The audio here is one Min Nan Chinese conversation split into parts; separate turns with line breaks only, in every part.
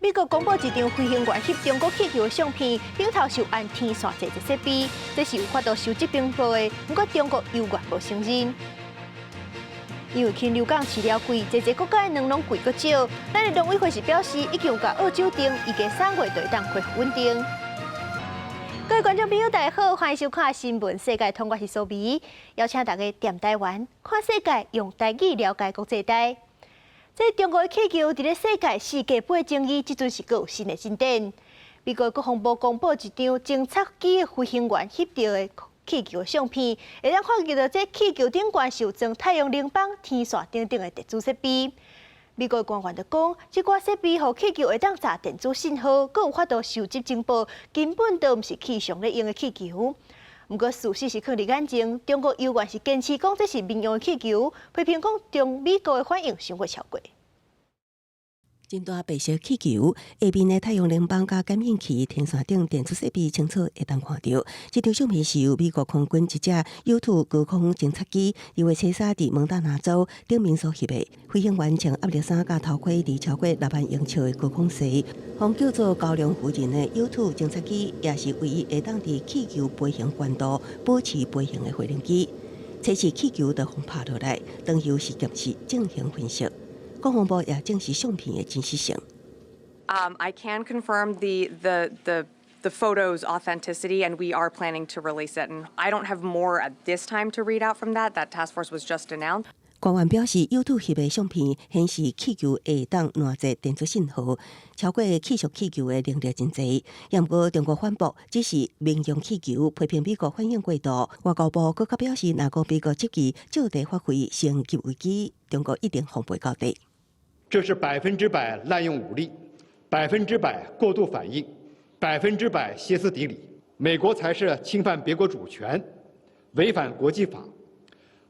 美國公布一張飛行員翕中國氣球的相片，頂頭是有安天線坐這設備，這是有法度收集情報的。毋過中國猶原無承認。因為禽流感飼料貴，濟濟國家的卵攏貴閣少。咱的農委會是表示，已經有共澳洲訂，預計3月就會當恢復穩定。各位觀眾朋友，大家好，歡迎收看《新聞世界通》，我是蘇眉，邀請大家踮台灣看世界，用台語了解國際大。這中國的氣球佇咧世界四界飛爭議，這陣是閣有新的進展。美國國防部公布一張偵察機飛行員翕著的氣球相片，會當看見著這氣球頂懸是有裝太陽能板、天線等等的電子設備。美國官員就講，這寡設備予氣球會當閘電子信號，閣有法度收集情報，根本就毋是氣象咧用的氣球。毋過事實是囥佇眼前，中國猶原是堅持講這是民用的氣球，批評講中美國的反應傷過超過。
真大白色氣球下面的太陽能板佮感應器、天線等電子設備清楚會當看著。這張相片是由美國空軍一隻 U-2 高空偵察機，二月初三佇蒙大拿州頂面所翕的。飛行員穿鴨綠衫佮頭盔，佇超過6萬英尺的高空飛。予叫做高粱夫人的 U-2 偵察機，也是唯一會當佇氣球飛行高度保持飛行的飛行機。測試氣球就予拍落來，當時是檢視進行分析。國防部也證實相片的真實性。
I can confirm the photo's authenticity, and we are planning to release it. And I don't have more at this time to read out from that. That task force was just announced.
官員表示，U-2 翕的相片顯示氣球會當攔截電子信號，超過氣象氣球的能力真濟。毋過中國反駁，這是民用氣球，批評美國反應過度。外交部閣較表示，若講美國執意借題發揮升級危機，中國一定奉陪到底。
這是100%濫用武力，100%過度反應，100%歇斯底里。美國才是侵犯別國主權、違反國際法、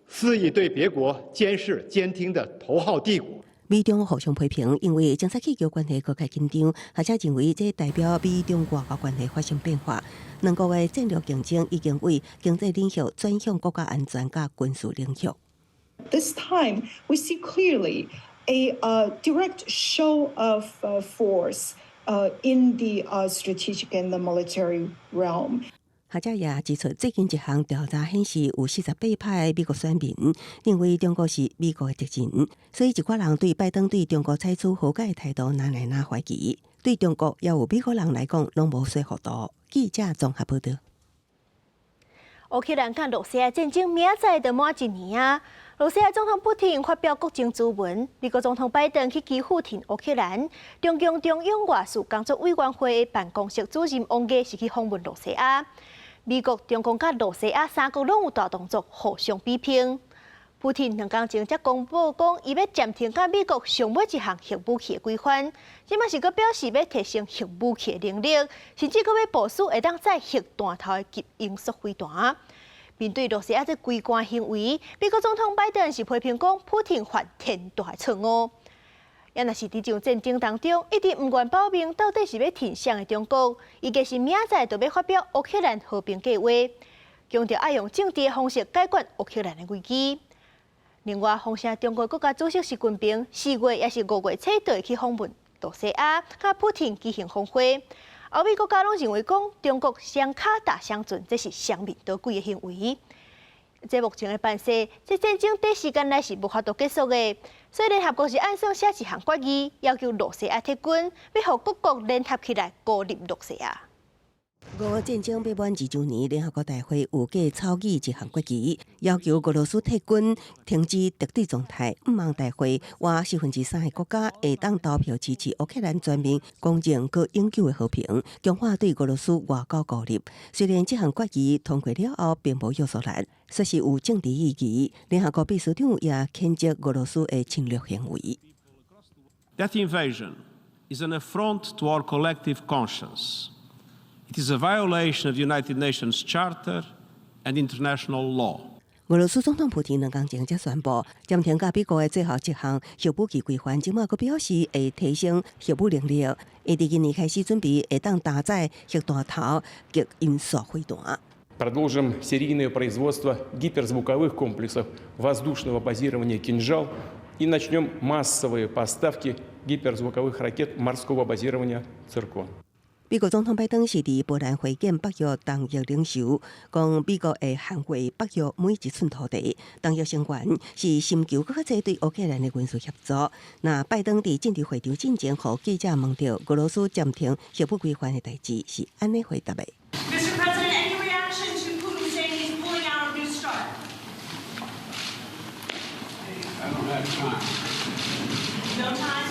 肆意對別國監視監聽的頭號帝國。
美中互相批評，因為偵察氣球關係閣較緊張，學者認為這代表美中外交關係發生變化。兩國的戰略競爭已經為經濟領域轉向國家安全佮軍事領域。
This time we see clearly a direct show of force in the strategic and the military realm.
學者也指出，最近一項調查顯示，有48%的美國選民認為中國是美國的敵人，所以一寡人對拜登對中國採取和解的態度，若來若懷疑。對中國抑有美國人來講，攏無說服度。記者綜合報導。
烏克蘭佮羅西亞戰爭明仔載就滿一年啊！羅西亞總統普廷發表國情諮文，美國總統拜登去基輔挺烏克蘭，中共中央外事工作委員會辦公室主任王毅是去訪問羅西亞。美國、中共佮羅西亞三國攏有大動作，互相比拼。普廷2工前才公布講，伊欲暫停佮美國上尾一項核武器的規範，這馬是閣表示欲提升核武器的能力，甚至閣欲部署會當載核彈頭的極音速飛彈。面對羅西亞這規慣行為，美國總統拜登是批評講，普廷犯天大的錯誤。也若是佇這場戰爭當中，一直毋願表明到底是欲挺誰的中國，預計是明仔載就欲發表烏克蘭和平計畫，強調愛用政治的方式解決烏克蘭的危機。另外，風聲中國國家主席習近平4月抑是5月初就會去訪問羅西亞，佮普廷舉行峰會。歐美國家攏認為講中國雙跤踏雙船，這是雙面搗鬼的行為。這目前的辦勢，這戰爭短時間內是無法度結束的，所以聯合國是按算寫一項決議，要求羅西亞撤軍，欲予各國聯合起來孤立羅西亞。
俄烏戰爭欲滿2週年，聯合國大會預計草擬一項決議，要求俄羅斯撤軍、停止敵對狀態。毋望大會倚3/4的國家會當投票支持烏克蘭全面、公正閣永久的和平，強化對俄羅斯外交孤立。雖然這項決議通過了後並無約束力，卻是有政治意義。聯合國秘書長也譴責俄羅斯的侵略行為。
That invasion is an affront to our collective conscience. It is a violation of the United Nations Charter and international law.
俄羅斯總統普廷2工前才宣布暫停佮美國的最後一項核武器規範，這馬閣表示會提升核武能力，會佇今年開始準備會當搭載核彈頭極音速飛彈。
Продолжим серийное производство гиперзвуковых комплексов воздушного базирования «Кинжал» И начнем массовые поставки гиперзвуковых ракет морского базирования «Циркон».
美國總統拜登是佇波蘭會見北約東翼領袖，講美國會捍衛北約每一寸土地。東約成員是尋求閣較濟對烏克蘭的軍事協助。那拜登佇政治會場進前，予記者問著俄羅斯暫停核武規範的代誌，是按呢回答的。
Mr. President, any reaction to Putin saying he's pulling out of New START?
I don't have time.
No time?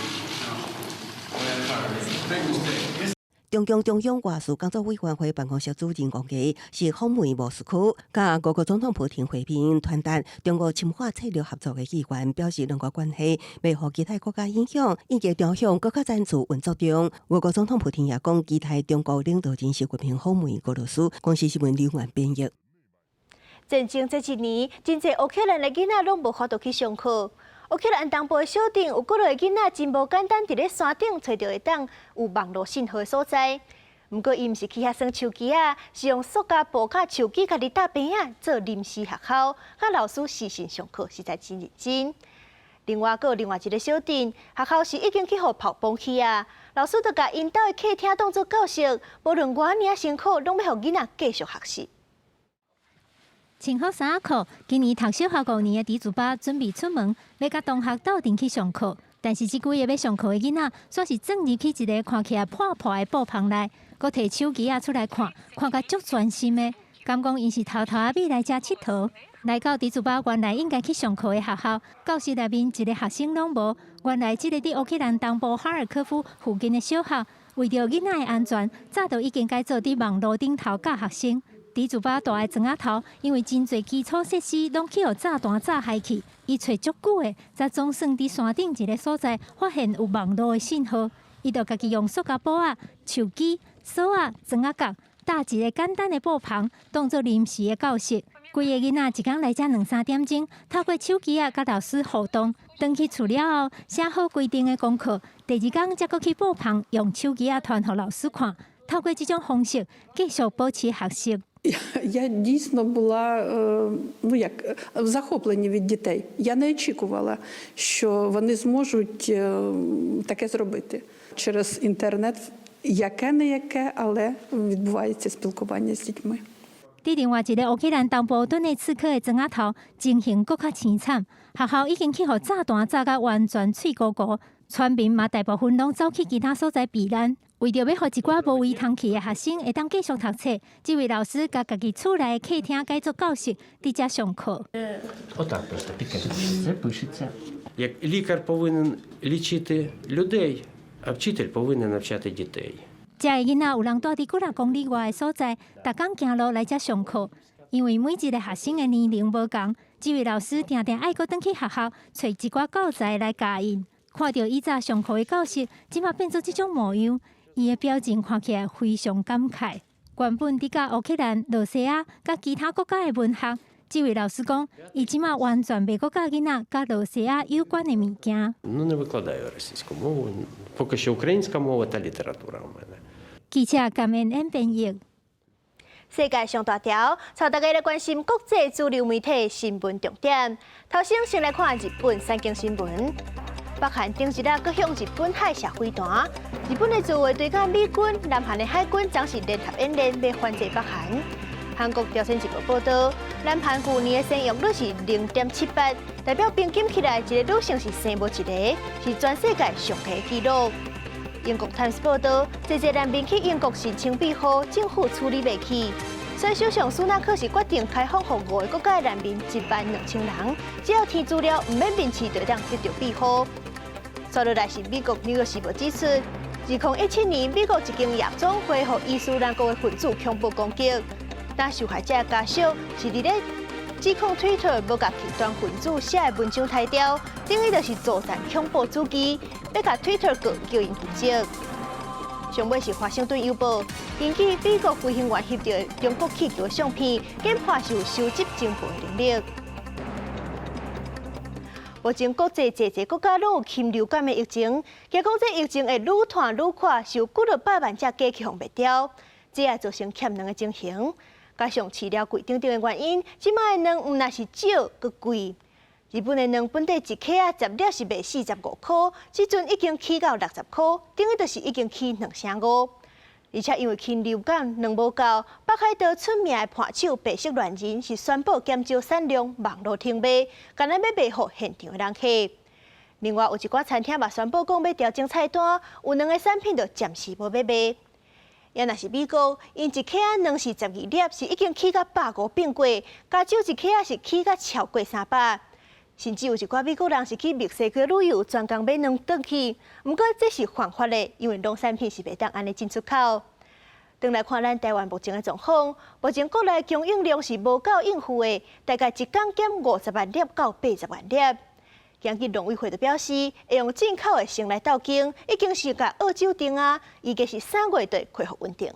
Big mistake.
中共中央外事工作委員會辦公室主任王毅是訪問莫斯科，佮俄國總統普廷會面，傳達中俄深化策略合作的意願，表示兩國關係袂予其他國家影響，以及朝向閣較專注運作中。俄國總統普廷也講，期待中國領導人習近平訪問俄羅斯。公視新聞劉元編譯。
戰爭這一年，真濟烏克蘭的囡仔攏無法度去上課。烏克蘭東部的小鎮有幾落個囡仔真無簡單，佇咧山頂揣著會當有網路信號的所在。毋過𪜶毋是去遐耍手機仔，是用塑膠布佮手機家己搭棚仔做臨時學校，佮老師視訊上課，實在真認真。另外，閣有另外一个小鎮，學校是已經去予炮崩去啊！老師就共𪜶兜的客廳當做教室，無論偌爾仔辛苦，攏欲予囡仔繼續學習。
穿好衫仔褲，今年讀小學五年的迪祖巴準備出門，欲佮同學鬥陣去上課。但是這幾個欲上課的囡仔，煞是鑽入去一个看起來破破的布棚內，閣提手機仔出來看，看甲足專心的，敢講𪜶是偷偷仔欲來遮𨑨迌。來到迪祖巴原來應該去上課的學校，教室內面一个學生攏無。原來這个佇烏克蘭東部哈爾科夫附近的小學，為著囡仔的安全，早就已經改做佇網路頂頭教學生。迪祖巴蹛的磚仔頭，因為真濟基礎設施攏去予炸彈炸害去，伊揣足久的，才總算佇山頂一个所在發現有網路的信號。伊就家己用塑膠布仔、手機、索仔、磚仔角搭一个簡單的布棚，當做臨時的教室。幾个囡仔一工來遮兩三點鐘，透過手機仔佮老師互動。轉去厝了後，寫好規定的功課，第二工才閣去布棚用手機仔傳予老師看。透過這種方式，繼續保持學習。
Я дійсно була ну як в захопленні від дітей. Я не очікувала, що вони зможуть таке зробити через інтернет, яке не яке, але відбувається спілкування з дітьми.
佇另外一个烏克蘭東部頓涅茨克的磚仔頭，情形閣較悽慘，學校已經去予炸彈炸甲完全碎糊糊，村民嘛大部分攏走去其他所在避難。為著欲予一寡無位通去的學生會當繼續讀冊，這位老師共家己厝內的客廳改做教室，佇遮上課。
Отак просто підкажіть. Це пишеться. Як лікар повинен лічити людей, а вчитель повинен навчати дітей.
遮的囡仔有人蹛佇幾若公里外的所在，逐工行路來遮上課。因為每一个學生的年齡無仝，這位老師定定愛閣轉去學校揣一寡教材來教𪜶。看著以早上課的教室，這馬變做這種模樣，伊的表情看起來非常感慨。原本佇教烏克蘭、羅西亞佮其他國家的文學，這位老師講，伊這馬完全袂閣教囡仔佮羅西亞有關的物件。
Ну, не викладаю російську мову. Поки що українська мова та література у мене.
記者甘恩演編譯。
世界上大條，帶大家來關心國際主流媒體新聞重點。頭先先來看日本產經新聞。北韓頂一日閣向日本海射飛彈，日本的自衛隊佮美軍、南韓的海軍昨是聯合演練，欲反制北韓。韓國朝鮮日報報導，南韓舊年的生育率是0.78，代表平均起來一个女性是生無一个，是全世界上低的紀錄。英國泰晤報導，濟濟難民去英國申請庇護，政府處理袂起，所以首相蘇納克是決定開放予五个國家的難民1萬2千人，只要填資料，毋免面試，就會當得著庇護。紲落來是美國紐約時報指出，2017年美國一間夜總會予伊斯蘭國的分子恐怖攻擊，但受害者家屬是佇咧指控推特無共極端分子寫的文章刣掉，等於就是助紥恐怖主義，欲共推特告叫𪜶負責。上尾是華盛頓郵報，根據美國飛行員翕著中國氣球的相片，研判是有收集情報的能力。目前國際濟濟國家攏有禽流感的疫情，驚講這疫情會愈傳愈快，是有幾落百萬隻雞去予滅掉，這也造成欠卵的情形。加上飼料貴等等的原因，這擺的卵毋但是少，閣貴。日本的卵本底一克仔10粒是賣45箍，這陣已經起到60箍，等於就是已經起兩成五。而且因為禽流感卵無夠，北海道出名的盤手白色戀人是宣布減少產量，網路停賣，干焦欲賣予現場的人客。另外有一寡餐廳嘛宣布講欲調整菜單，有兩個產品就暫時無欲賣。也若是美國，𪜶一克仔卵是12粒，是已經起到150變過，加州一克仔是起到超過300。甚至有一寡美國人是去墨西哥旅遊，專工買卵轉去。毋過這是犯法的，因為農產品是袂當按呢進出口。轉來看咱台灣目前的狀況，目前國內供應量是無夠應付的，大概一工減50萬粒到80萬粒。今日農委會就表示，會用進口的先來鬥經，已經是共澳洲訂啊，預計是3月底恢復穩定。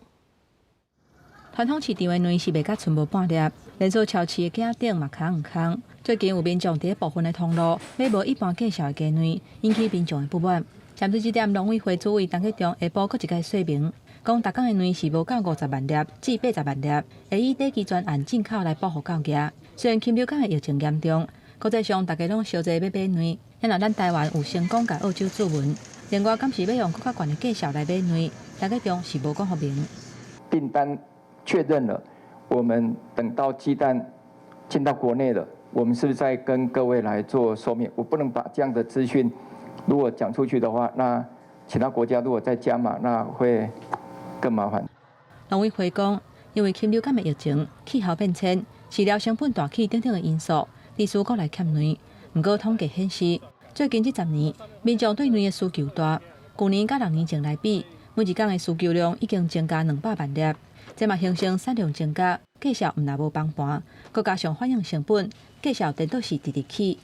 傳統市場的卵是賣甲賰無半粒，連鎖超市的架頂嘛空毋空。最近有民眾佇部分的通路買無一般價數的雞卵，引起民眾的不滿。針對這點，農委會主委陳吉仲下晡閣一擺說明，講逐工的卵是無夠50萬粒至80萬粒，會以短期專案進口來保護到額。雖然禽流感的疫情嚴重，國際上大家攏相濟欲買卵，但若咱台灣有成功共澳洲注文，另外敢是欲用閣較懸的價數來買卵，陳吉仲是無講予明。
訂單確認了，我們等到雞蛋進到國內了，我們是不是再跟各位來做說明？我不能把這樣的資訊如果講出去的話，那其他國家如果再加碼，那會更麻煩。
農委會講，因為禽流感的疫情、氣候變遷、飼料成本大起等等的因素，致使國內欠卵。毋過統計顯示，最近這10年，民眾對卵的需求大，舊年佮6年前來比，每一工的需求量已經增加200萬粒。這嘛形成產量增加，價數毋但無崩盤，閣加上反映成本，價數顛倒是直直起。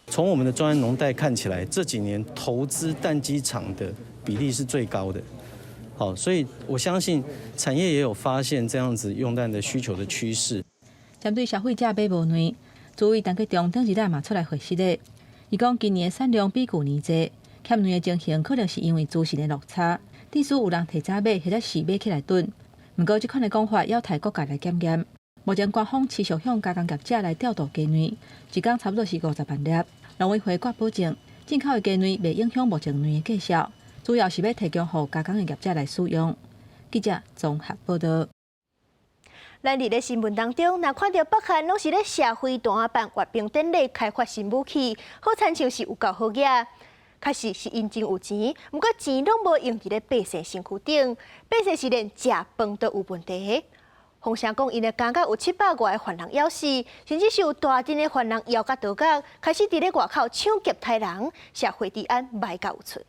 從我們的專案農貸看起來，這幾年投資蛋雞場的比例是最高的。好，所以我相信產業也有發現這樣子用蛋的需求的趨勢。
針對消費者買無卵，主委陳吉仲頂一日嘛出來回釋咧。伊講今年的產量比舊年濟，欠卵的情形可能是因為資訊的落差，致使有人提早買或者是買起來囤。毋過這款的講法猶待各界來檢驗。目前官方持續向加工業者來調度雞卵，一工差不多是50萬粒。農委會閣保證，進口的雞卵袂影響目前卵的價數，主要是欲提供予加工的業者來使用。記者綜合報道。
咱佇咧新聞當中，若看著北韓攏是咧射飛彈、辦閱兵典禮、開發新武器，好親像是有夠好額。確實是𪜶真有錢，毋過錢攏無用佇咧百姓身軀頂，百姓是連食飯都有問題。風聲講，𪜶的監獄有700外个犯人枵死，甚至是有大陣的犯人枵甲倒角，開始佇咧外口搶劫刣人，社會治安歹甲有出。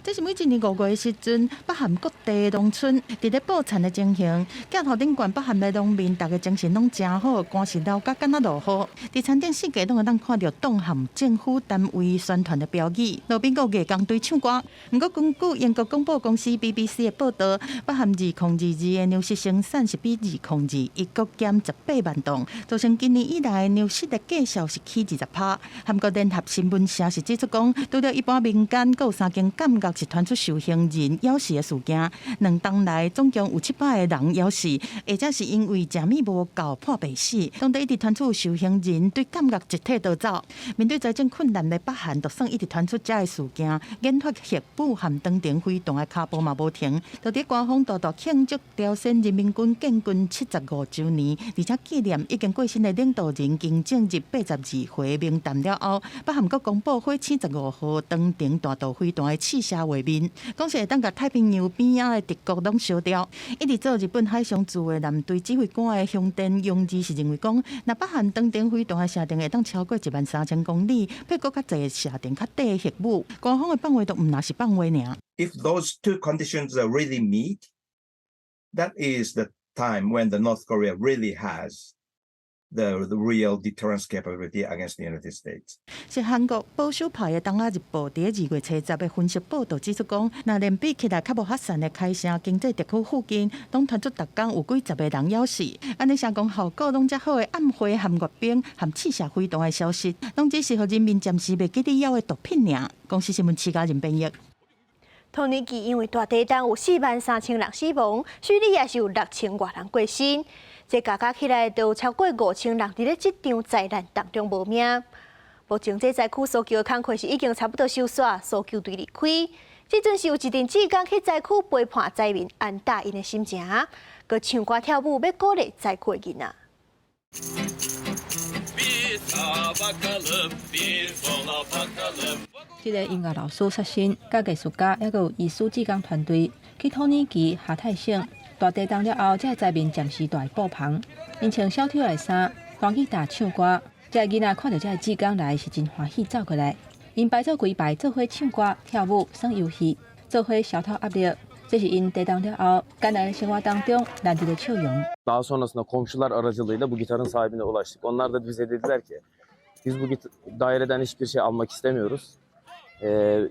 這是每一年5月的時陣，北韓各地農村佇咧播田的情形。鏡頭頂懸北韓的農民，逐家精神攏誠好，寒時流甲敢若落雨。佇田頂四界攏會當看著黨和政府單位宣傳的標語，路邊閣有藝工隊唱歌。毋過根據英國廣播公司 BBC 的報導，北韓2022的糧食生產是比2021閣減18萬噸，造成今年以來糧食的價數是起20%。韓國聯合新聞社是指出講，除著一般民間，閣有三間監獄是傳出受刑人枵死的事件，2冬來總共有700個人枵死，或者是因為食物無夠破病死。當地一直傳出受刑人對監獄集體逃走，面對財政困難的北韓，就算一直傳出這个事件，研發核武和長程飛彈的跤步嘛無停。就佇官方大大慶祝朝鮮人民軍建軍75週年，而且紀念已經過身的領導人金正日82歲冥誕了後，北韓閣公布火星15號長程彈道飛彈的試射畫面，講是會當共太平洋邊仔的敵國攏燒掉。一直做日本海上自衛艦隊指揮官的熊田勇二是認為講，若北韓長程飛彈的射程會當超過1萬3000公里，比閣較濟射程較短的核武，官方的放話都毋若是放話爾。
If those two conditions are really meet, that is the time when the North Korea really has the real deterrence capability against the United States.
是韓國保守派的《東亞日報》佇2月初10的分析報導指出講，若連比起來較無發散的開城經濟特區附近，攏傳出逐工有幾十個人枵死，按呢聲講效果攏遮好的暗會和閱兵和試射飛彈的消息，攏只是予人民暫時袂記得枵的毒品爾。公視新聞徐嘉仁編譯。
土耳其因為大地震有4萬3千人死亡，敘利亞是有6千外人過身。這加加起來就有超過5000人佇咧這場災難當中無命。目前這災區搜救的工課是已經差不多收煞，搜救隊離開。這陣是有一陣志工去災區陪伴災民，安撫𪜶的心情，閣唱歌跳舞，欲鼓勵災區的囡仔。
這个音樂老師出身，佮藝術家，猶閣有醫師志工團隊去土耳其哈泰省大地震了後，這个災民暫時蹛佇布棚，𪜶穿小丑的衫，彈吉他唱歌。這个囡仔看著這个志工來，是真歡喜走過來。𪜶排做幾排，做伙唱歌、跳舞、耍遊戲，做伙消除壓力。這是𪜶地震了後艱難的生活當中難得的笑容。
Daha sonrasında komşular aracılığıyla bu gitarın sahibine ulaştık. Onlar da bize dediler ki biz bu daireden hiçbir şey almak istemiyoruz.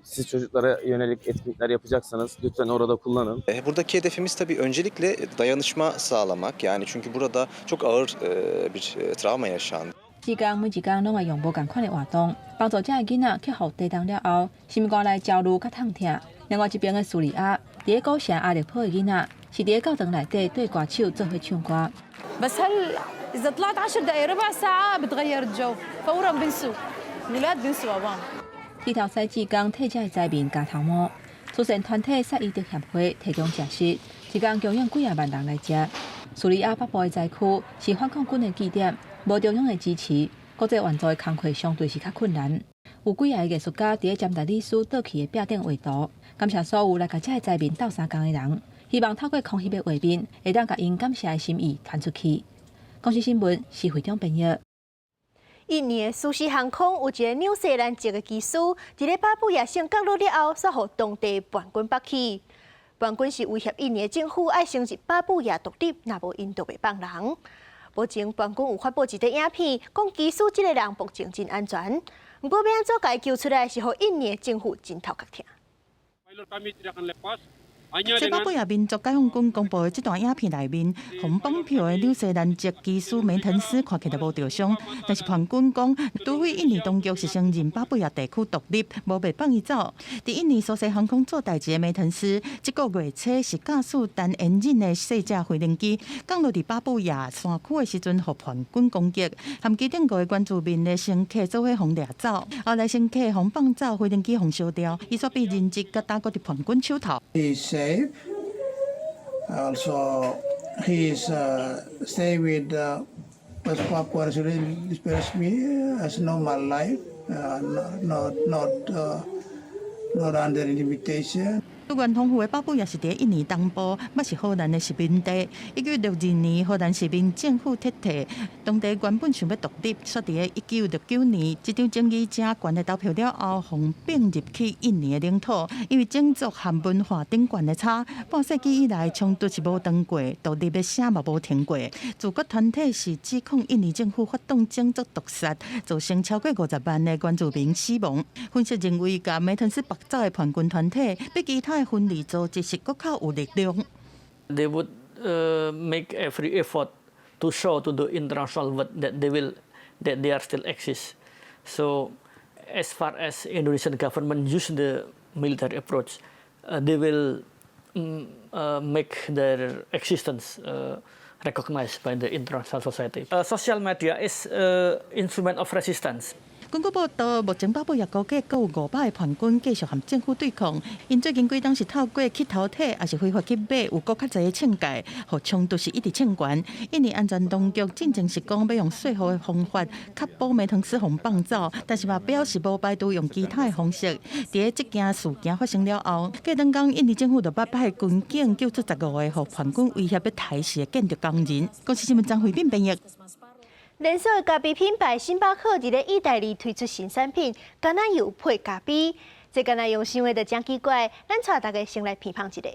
Siz çocuklara yönelik etkinlikler yapacaksanız lütfen orada kullanın.
Buradaki hedefimiz tabii öncelikle dayanışma sağlamak. Yani çünkü burada çok ağır bir travma yaşandı.
志工每一工攏會用無仝款的活動，幫助這个囡仔克服地震了後心肝內焦慮佮痛疼。另外一邊的敘利亞，佇咧古城阿勒頗的囡仔，是佇咧教堂內底對歌手做伙唱歌。
بس هل إذا طلعت 10 دقايق ربع ساعة بتغير الجو فورا بنسوا الأولاد بنسوا أبان。
鐵頭獅志工替這个災民咬頭毛，慈善團體薩伊德協會提供食食，一工供應幾仔萬人來食。敘利亞北部的災區是反抗軍的據點，無中央的支持，國際援助的工課相對是較困難。有幾个藝術家佇咧詹達里斯倒去的壁頂畫圖，感謝所有來共這个災民鬥相共的人，希望透過空翕的畫面，會當共𪜶感謝的心意傳出去。公視新聞，施會長編譯。
印尼的蘇絲航空有一个紐西蘭籍的機師，佇咧巴布亞省降落了後，煞予當地叛軍縛去。叛軍是威脅印尼政府愛承認巴布亞獨立，若無𪜶就袂放人。目前叛軍有發布一個影片，講機師這个人目前真安全。毋過欲按怎共伊救出來，是予印尼政府真頭殼疼。
西巴布亞民族解放軍公布的這段影片內面，予綁票的紐西蘭籍機師梅騰斯看起來無著傷，但是叛軍講，除非印尼當局是承認巴布亞地區獨立，無袂放伊走。佇印尼蘇西航空做代誌的梅騰斯，這個月初是駕駛單引擎的細隻飛行機降落佇巴布亞山區的時陣，予叛軍攻擊，含機頂五个原住民的乘客做伙予掠走，後來乘客予放走，飛行機予燒掉，伊煞被人質共打閣佇叛軍手頭。
Safe. Also, he is stay with West Papua Resmi as normal life, not under limitation.
資源豐富的巴布亞是佇印尼東部，嘛是荷蘭的殖民地。1962年，荷蘭殖民政府撤退，當地原本想欲獨立，煞佇咧1969年，這場爭議誠懸的投票了後，予併入去印尼的領土。因為種族和文化頂懸的差，半世紀以來衝突是無斷過，獨立的聲嘛無停過。自決團體是指控印尼政府發動種族屠殺，造成超過50萬的原住民死亡。分析認為，共梅騰斯縛走的叛軍團體比其他的分離組織是閣較有力量。
They would make every effort to show to the international world that they are still exist. So, as far as Indonesian government use the military approach, they will make their existence recognized by the international society. Social media is instrument of resistance.
根據報道，目前巴布亞估計閣有500个叛軍繼續和政府對抗。𪜶最近幾冬是透過去偷體，抑是非法去買有閣較濟的槍械，予衝突是一直升懸。印尼安全當局進前是講欲用說服的方法確保梅騰斯予放走，但是嘛表示無排除用其他的方式。佇咧這件事件發生了後，過兩工印尼政府就捌派軍警救出15个予叛軍威脅欲刣死的建築工人。公視新聞張慧敏編譯。
連鎖的咖啡品牌星巴克佇咧意大利推出新產品，橄欖油配咖啡。這橄欖油想的就誠奇怪，咱帶大家先來品嘗一下。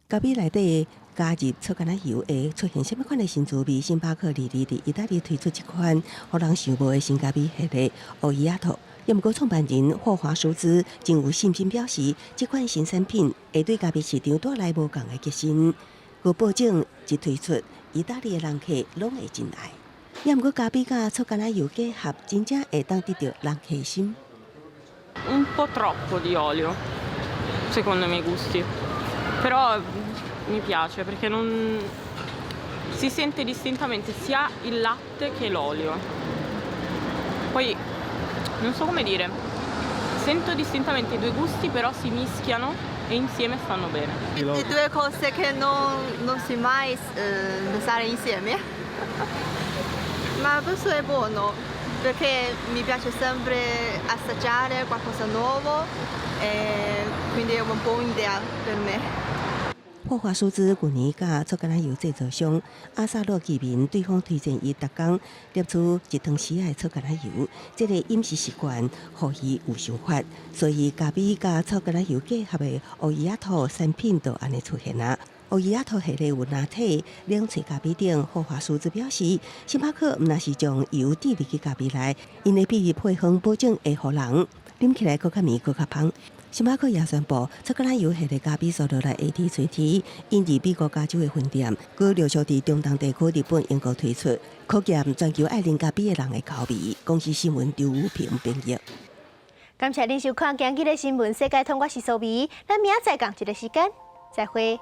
咖啡內底加入粗橄欖油會出現啥物款的新滋味？星巴克二二佇意大利推出這款予人想無的新咖啡系列奧伊亞托。毋過創辦人霍華舒茲真有信心表示，這款新產品會對咖啡市場帶來無仝的革新。閣保證一推出，意大利的人客攏會真愛。也毋過咖啡佮粗橄欖油結合，真正會當得著人客心。
Un po' troppo di olio, secondo i miei gusti. Però mi piace perché non, Si sente distintamente sia il latte che l'olio. Poi non so come dire, sento distintamente i due gusti, però si mischiano e insieme stanno bene.
Le due cose che non si mai pensare insieme. Ma questo è buono perché mi piace sempre assaggiare qualcosa nuovo e quindi è una buona idea per me.
霍華舒茲舊年佮草橄欖油製造商阿薩洛記名對方推薦伊逐工攝取一湯匙的草橄欖油，這個飲食習慣予伊有想法，所以咖啡佮草橄欖油結合的烏魚仔兔產品就按呢出現啦。烏魚仔兔系列有拿鐵、冷萃咖啡等。霍華舒茲表示，星巴克毋但是將油注入去咖啡內，𪜶的秘密配方保證會予人啉起來閣較綿、閣較芳。星巴克也宣布，草橄欖油系列咖啡所落來會佇春天引入美國加州的分店，閣陸續佇中東地區、日本、英國推出，可見全球愛啉咖啡的人的口味。公視新聞張武平編譯。
感謝您收看今日的新聞世界通，我是蘇美，咱明仔載仝一个時間，再會。